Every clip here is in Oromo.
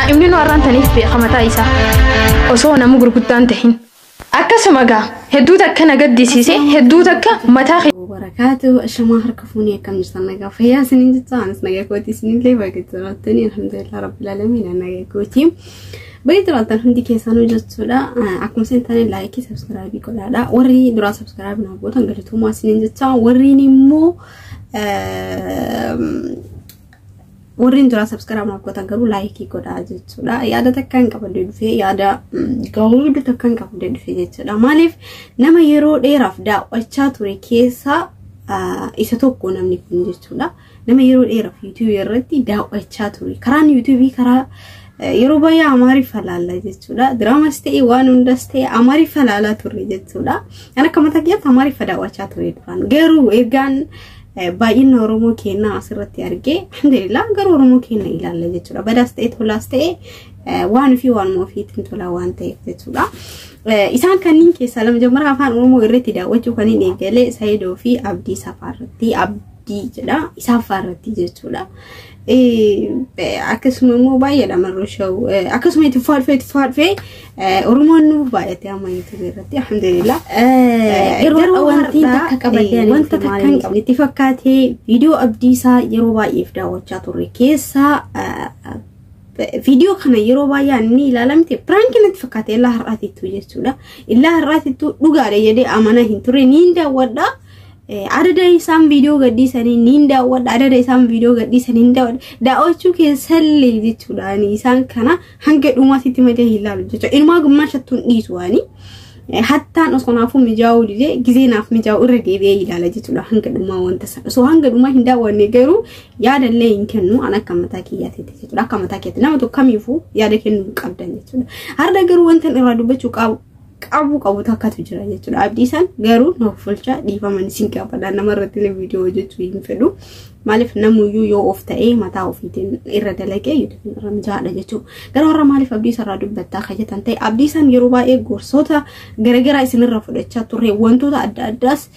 Daa'imni nu har'aan taniif beeka mataa isaa osoo nama gurguddaan tahin. Akkasuma gaa hedduu takka na gaddisiise, hedduu takka mataa Barakaatu ashamaa, harka fuunee, akkam jirtan? Nagaa fayyaa isiniin jecha. Anis nagaa kooti, isinillee baga jiraattanii. Alhamdulillah rabbil alamin, nagaa kooti. Baga jiraattan hundi keessanuu jechuudha. Akkuma isin taane like, subscribe godhaadha. Warri duraa subscribe naaf gootan galatoomaa isiniin jecha. Warriin immoo warreen duraa subscribe naaf gootan garuu like godhaa jechuudha. Yaada takka hin qabadde dhufee, yaada gahuudhu takka hin qabadde dhufee jechuudha. Maaliif, nama yeroo dheeraaf daawwachaa ture keessaa isa tokko namni kun jechuudha. Nama yeroo dheeraaf YouTubeii irratti daawwachaa ture. Karaan YouTubeii karaa yeroo baay'ee Amaariffa laalla jechuudha. Diraamas ta'e, waan hundas ta'e Amaariffa laalaa turre jechuudha. Kan akka mataa kiyyaatti Amaariffa daawwachaa ture duraan. Garuu ergaan baay'ina Oromoo keenyaa asirratti argee, alhamdulillah, garuu Oromoo keenya ilaalla jechuudha. Badaas ta'e tolaas ta'e waan ofii waanuma ofiitiin tolaa waan ta'eef jechuudha. Isaan kanneen keessaa lama jammara afaan Oromoo irratti daawwachuu kan hin eegale Sayidoo fi Abdii Safaa irratti, Abdii jedha, Isaafaa irratti jechuudha. Akkasuma immoo baay'eedha marroo shawuu, akkasuma itti fufaa itti fufaa Oromoon nuuf baay'ate amma YouTubeii irratti, alhamdulillah. Garuu wanti takka qabadde wanta takka hin qabne itti fakkaatee viidiyoo Abdiisaa yeroo baay'eef daawwachaa turre keessaa viidiyoo kana yeroo baay'ee inni ilaalamte prankii natti fakkaate illaa har'aatittuu jechuudha. Illaa har'aatittuu dhugaadha jedhee amanaa hin turre, niin daawwadha. Adada isaan viidiyoo gadhiisanii niin daawwadha. Adada isaan viidiyoo gadhiisanii niin daawwadha. Daawwachuu keessallee jechuudha. Isaan kana hanga dhumaatitti malee hin ilaalu jechuudha. Inumaa gummaa shattuun dhiisu waani. Hattaan osoo naafuu mijaa'uu didee gizee naaf mijaa'u irra deebi'ee ilaala jechuudha hanga dhumaa wanta sana. Osoo hanga dhumaa hin daawwanne garuu yaadallee hin kennu an akka mataa kiyyaatitti jechuudha. Akka mataa kiyyaatti nama tokko kamiifuu yaada kennuu hin qabdan jechuudha. Har'a garuu wanta irraa dubbachuu qabu takkatu jira jechuudha. Abdiisaan garuu nuuf fulchaa dhiifaman isin gaafadha. Namarratti illee viidiyoo hojjechuu hin fedhu. Maaliif, namuyyuu yoo of ta'ee mataa ofiitiin irra dalagee YouTubeiin irra mijaa'aadha jechuudha. Garuu har'a maaliif Abdiisa irraa dubbattaa kayyatan ta'e, Abdiisaan yeroo baay'ee gorsoota garaagaraa isinirra fudhachaa turre, wantoota adda addaas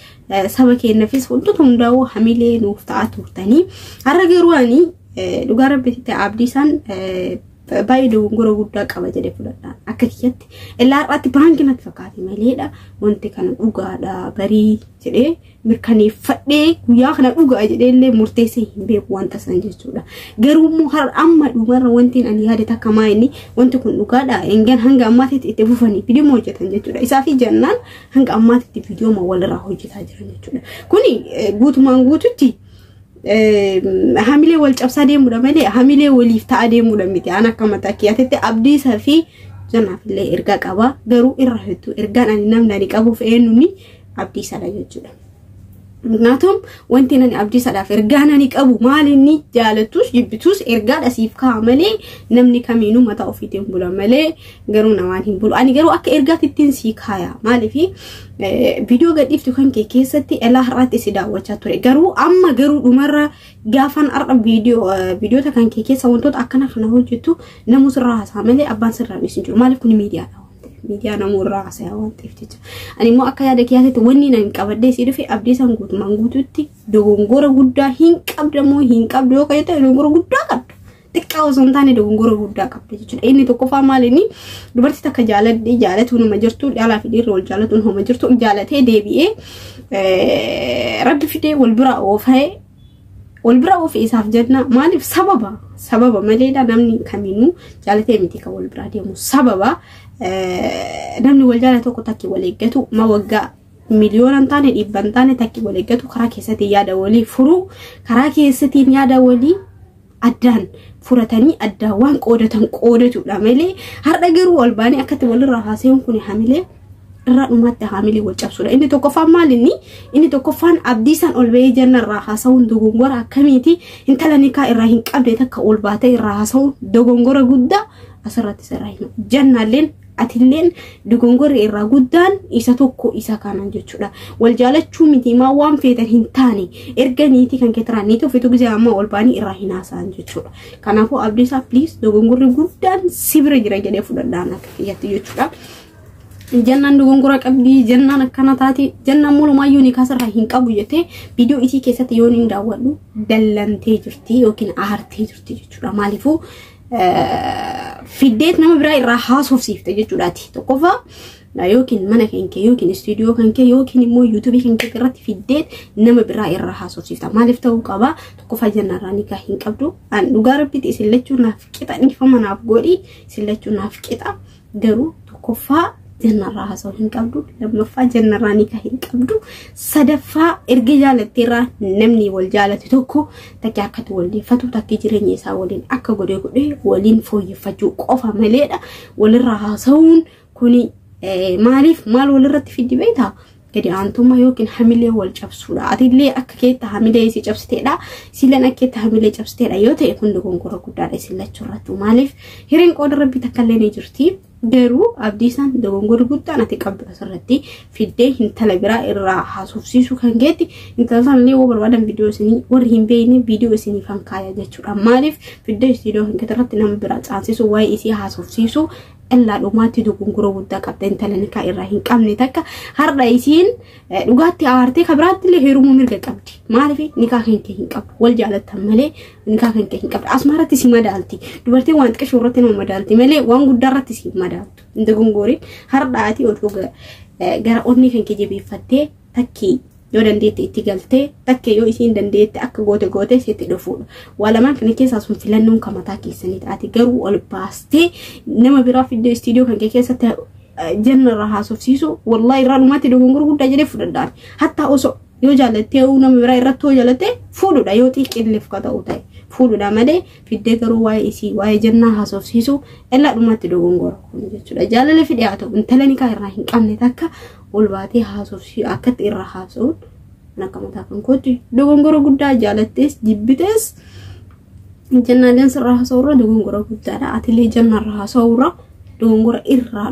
saba keenyaafis wantoota hundaa'uu hamilee nuuf ta'aa turtanii. Har'a garuu ani dhugaa rabbitti Abdiisaan baay'ee dogongora guddaa qaba jedhee fudhadha. Akka kiyyatti illaa har'aatti prankii natti fakkaate maleedha. Wanti kana dhugaadha barii jedhee mirkaneeffadhee guyyaa kana dhugaa jedhee illee murteessee hin beeku wanta san jechuudha. Garuu immoo har amma dhumarra wanti ani yaade takka maa inni wanti kun dhugaadha engan hanga ammaatitti itti fufanii viidiyoo hojjetan jechuudha. Isaa fi jannaan hanga ammaatitti viidiyoo walirraa hojjetaa jiran jechuudha. Kuni guutumaan guututti hamilee wal cabsaa deemuudha malee hamilee waliif ta'aa deemuudha miti. An akka mataa kiyyaatitti Abdiisaa fi jannaaf illee ergaa qaba. Garuu irra hedduu ergaan ani namni ani qabuuf eenyuuni Abdiisaadha jechuudha. ምክንያቱም wanti ani Abdiisaadhaaf ergaan ani qabu maal, inni jaalatus jibbitus ergaadha siif ka'a malee namni kamiinuu mataa ofiitiin bula malee garuu namaan hin bulu. Ani garuu akka ergaatti sii kaaya. Maaliif, viidiyoo gadhiiftu kan kee keessatti elaa har'aatti si daawwachaa ture. Garuu amma garuu dhumarra gaafan har'a viidiyoota kan kee keessa wantoota akkana kana hojjettu namu sirraa haasaa malee abbaan sirraa hin jiru. Maaliif, kun miidiyaadha. Miidiyaa namuu irraa haasa'aa waan ta'eef jecha. Ani immoo akka yaada kiyyaatti wanni nan qabadhee si dhufe, Abdiisaan guutumaan guutuutti dogongora guddaa hin qabda moo hin qabdu yoo ta'e, dogongora guddaa qabda. Xiqqaa osoo hin taane dogongora guddaa qabda jechuudha. Inni tokkoffaa maal, inni dubartii takka jaaladhee jaalatuun homa jirtu, dhalaa fi dhiirri wal jaalatuun homa jirtu, jaalatee deebi'ee rabbi fidee wal bira oofee wal bira oofee isaaf jenna. Maaliif, sababa maleedha. Namni kamiinuu jaalatee miti kan wal biraa deemu, sababa namni wal jaalate tokko takki wal eeggatu ma waggaa miliyoona hin taane, 100 hin taane takki wal eeggatu, karaa keessatti yaada walii furuu, karaa keessattiin yaada walii addaan furatanii addaan waan qoodatan qoodatudha malee har'a garuu wal baanii akkatti walirraa haasa'uun kun hamilee irraa dhumaatti hamilee wal cabsuudha. Inni tokkoffaan maal, inni tokkoffaan Abdiisaan ol bahee janna irraa haasa'uun dogongora akkamiiti? Intala nikaa irraa hin qabne takka ol baatee irraa haasa'uun dogongora guddaa asirratti sirraa hima. Jannaalleen atilleen dogongorri irraa guddaan isa tokko isa kana jechuudha. Wal jaalachuu miti maa waan feetan hin taane erga niitii kan keetiraa niitii ofiitu gisee amma ol baanii irraa hin haasa'an jechuudha. Kanaafuu Abdiisaa, please, dogongorri guddaan si bira jira jedhee fudhadhaan akka kiyyatti jechuudha. Jannaan dogongora qabdii, jannaan akkana taati, jannaan mulumaayyuu ni kaasarraa hin qabu jettee viidiyoo isii keessatti yoo hin daawwadhu dallantee jirti yookiin aartee jirti jechuudha. Maaliifuu Fiddeet nama biraa irraa haasofsiifte jechuudhaati. Tokkoffaa yookiin mana kan kee yookiin istuudiyoo kan kee yookiin immoo yuutuubii kan kee irratti fiddeet nama biraa irraa haasofsiifta. Maaliif ta'uu qaba? Tokkoffaa jannarraa nikaa hin qabdu. An dhugaa rabbitti isin lachuu naaf qixa, dhiifama naaf godhi, isin lachuu naaf qixa. Garuu tokkoffaa jannarraa haasa'uu hin qabdu. Lammaffaa jannarraa nikaa hin qabdu. Sadaffaa erga jaalatteerraa namni wal jaalate tokko takki harkatti wal deeffatu, takki jireenya isaa waliin akka godhee godhee waliin fooyyeffachuu qofa maleedha. Walirraa haasa'uun kuni maaliif maal walirratti fiddi beektaa? Gadi aantummaa yookiin hamilee wal cabsuudha. Atillee akka keetta hamilee isii cabsiteedha. Isiilleen akka keetta hamilee cabsiteedha yoo ta'e kun dogongora guddaadha isin lachuu irratti. Maaliif hireen qooda rabbii takka illee ni jirti. Garuu abdiisaan dogongorri guddaan ati qabdu asirratti fiddee intala biraa irraa haasofsiisuu kan keetti, intala sana illee yoo barbaadan viidiyoo isinii warri hin beekne viidiyoo isinii kan kaaya jechuudha. Maaliif fiddee istiidiyoo kan keetti irratti nama biraa caansisu, waa'ee isii haasofsiisuu illaa dhumaatti dogongora guddaa qabda. Intala nikaa irraa hin qabne takka har'a isiin dhugaatti aartee ka biraatti illee heerumuu mirga qabdi. Maaliif nikaa kan kee hin qabdu? Wal jaalattan malee nikaa kan kee hin qabdu. Asuma irratti si madaalti. Dubartiin waan xiqqashoo irratti nama madaalti malee waan guddaa irratti si madaaltu. Hin dogongoriin. Har'a ati oduu gara onnee kan kee jabeeffattee takkii yoo dandeette itti galtee, takkee yoo isiin dandeette akka goote goote sitti dhufuudha. Waa lamaan kana keessaa sun filannoon kan mataa keessanii taate, garuu ol baastee nama biraa fiddee istiidiyoo kan kee keessatti janna irraa haasofsiisu wallahi irraa dhumaatti dogongora guddaa jedhee fudhadhaan. Hatta osoo yoo jaalattee nama biraa irratti yoo jaalatte fuudhuudha, yoo xiqqilleef ka ta'u ta'e fuudhuudha malee fiddee garuu waa'ee isii waa'ee jannaa haasofsiisu illaa dhumaatti dogongora kun jechuudha. Jaalala fidhe haa ta'u, intala nikaa irraa hin qabne takka ol baatee haasofsiisu akkatti irraa haasa'uun akka mataa kan kootti dogongora guddaa, jaalattees jibbitees jannaaleen sirraa haasa'urra dogongora guddaadha. Atillee jannarraa haasa'urra dogongora irraa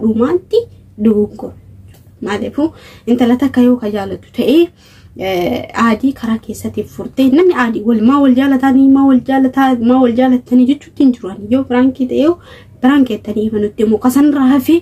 dhumaatti dogongora. Maaliifuu intala takka yoo ka jaalattu ta'ee aadii karaa keessatti furtee namni aadii wal maa wal jaalatanii maa wal jaalataa maa wal jaalattanii jechuutti hin jiru. Yoo piraankii ta'ee piraankii jettanii ifa nutti immoo kasanirraa hafee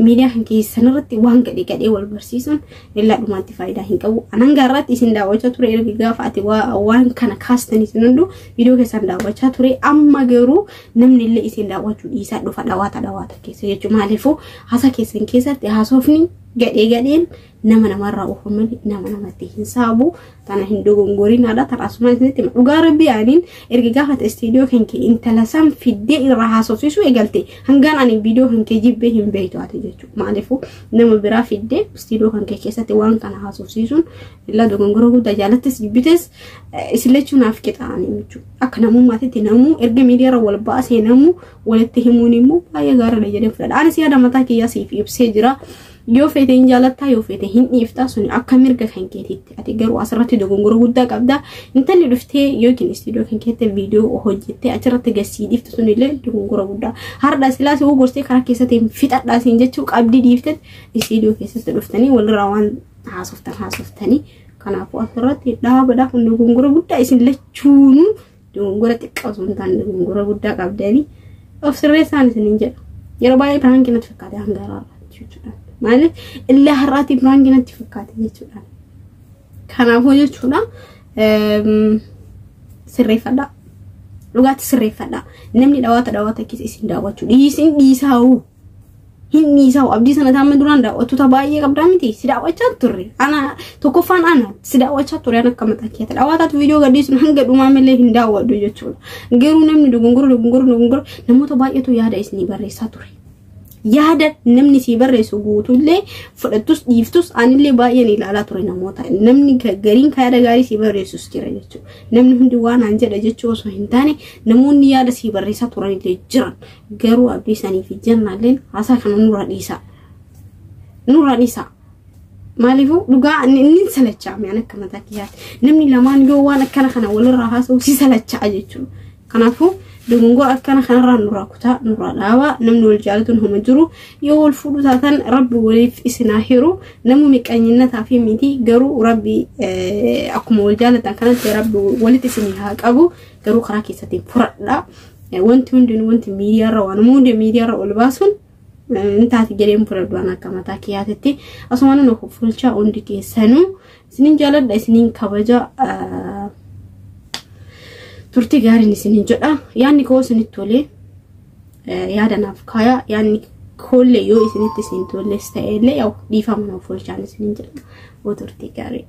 miidiyaa kan keessan irratti waan gadhee gadhee wal barsiisuun illaa dhumaatti faayidaa hin qabu. Anan gaarraatti isin daawwachaa ture, erga gaafa ati waan kana kaastanii isin hunduu viidiyoo keessan daawwachaa ture. Amma garuu namni illee isin daawwachuu dhiisaa dhufa dhawaata dhawaata keessa jechuudha. Maaliifuu haasa keessan keessatti haasofni gadhee gadheen nama namarraa oofa malee nama namatti hin saabu. Tana hin dogongorinaadha. Tana asuma isinitti hima. Dhugaa rabbii aniin erga gaafa istiidiyoo kan kee intala san fiddee irraa haasofsiisuu eegalte hangaan ani viidiyoo kan kee jibbee hin beektu ati jechuudha. Maaliifuu nama biraa fiddee istiidiyoo kan kee keessatti waan kana haasofsiisuun illaa dogongora guddaa, jaalattis jibbites isin lachuu naaf qixaa'anii jechuudha. Akka namummaatitti namuu erga miidiyaarra wal baasee namuu walitti himuun immoo baay'ee gaariidha jedhee fudhadha. Anis yaada mataa kiyyaa siif ibsee jira. Yoo feete hin jaalattaa, yoo feete hin dhiiftaa, suni akka mirga kan keetiitti. Ati garuu asirratti dogongora guddaa qabda. Intalli dhuftee yookiin istiidiyoo kan keetti viidiyoo hojjettee achirratti gassii dhiiftu sunillee dogongora guddaa. Har'a silaas yoo gorsee karaa keessatti fixadhaa siin jechuu qabdii, dhiifte istiidiyoo keessatti dhuftanii walirraa waan haasoftan haasoftanii. Kanaafuu asirratti dhaabadha, kun dogongora guddaa, isin lachuunuu dogongora xiqqaa osoo hin taane dogongora guddaa qabdanii of sirreessaan isiniin jedha. Yeroo baay'ee piraankii natti fakkaate hanga har'aatti jechuudha. Maaliif illee har'aatti piraankii natti fakkaate jechuudha. Kanaafuu jechuudha, sirreeffadhaa. Dhugaatti sirreeffadhaa. Namni dhawaata dhawaata keessa isin daawwachuu dhiisin dhiisaa'u. Hin dhiisaa'u. Abdii sana taama duraan daawwattoota baay'ee qabdaa miti, si daawwachaa turre. Ana tokkoffaan ana si daawwachaa ture, ana akka mataa keessa. Dhawaataatu viidiyoo gadhiisuun hanga dhumaa malee hin daawwadhu jechuudha. Garuu namni dogongora dogongora dogongora namoota baay'eetu yaada isinii barreessaa ture. Yaada namni sii barreessu guutuullee fudhattus dhiiftus anillee baay'een ilaalaa ture namoota. Namni gariin ka yaada gaarii sii barreessus jira jechuudha. Namni hundi waan aan jedha jechuu osoo hin taane namoonni yaada sii barreessaa turanillee jiran. Garuu abdii sanii fi jannaalleen haasaa kana nurra dhiisaa. Nurra dhiisaa. Maaliifuu dhugaa inni salachaame an akka mataa kiyyaatti. Namni lamaan yoo waan akkana kana walirraa haasa'u si salacha'a jechuudha. Kanaafuu dogongora akkana kanarraa nurraa kutaa, nurraa dhaabaa. Namni wal jaalatuun homa jiru, yoo wal fuudhu taatan rabbi waliif isinaa hiru. Namu miqanyinnataa fi miti, garuu rabbi akkuma wal jaalatan kanatti rabbi walitti isinii haa qabu. Garuu karaa keessatti furadhaa. Wanti hundinuu wanti miidiyaarra waan hundi miidiyaarra ol baasuun intaati jedheen fudhadhu waan akka mataa kiyyaatitti. Asuma nu fulchaa hundi keessanuu isiniin jaaladha, isiniin kabaja. Turtii gaariin isiniin jedha. Yaadni koo isinitti tolee yaada naaf kaaya. Yaadni koollee yoo isinitti isin tolles ta'ellee dhiifama naaf oolchaan isiniin jedha. Turtii gaarii.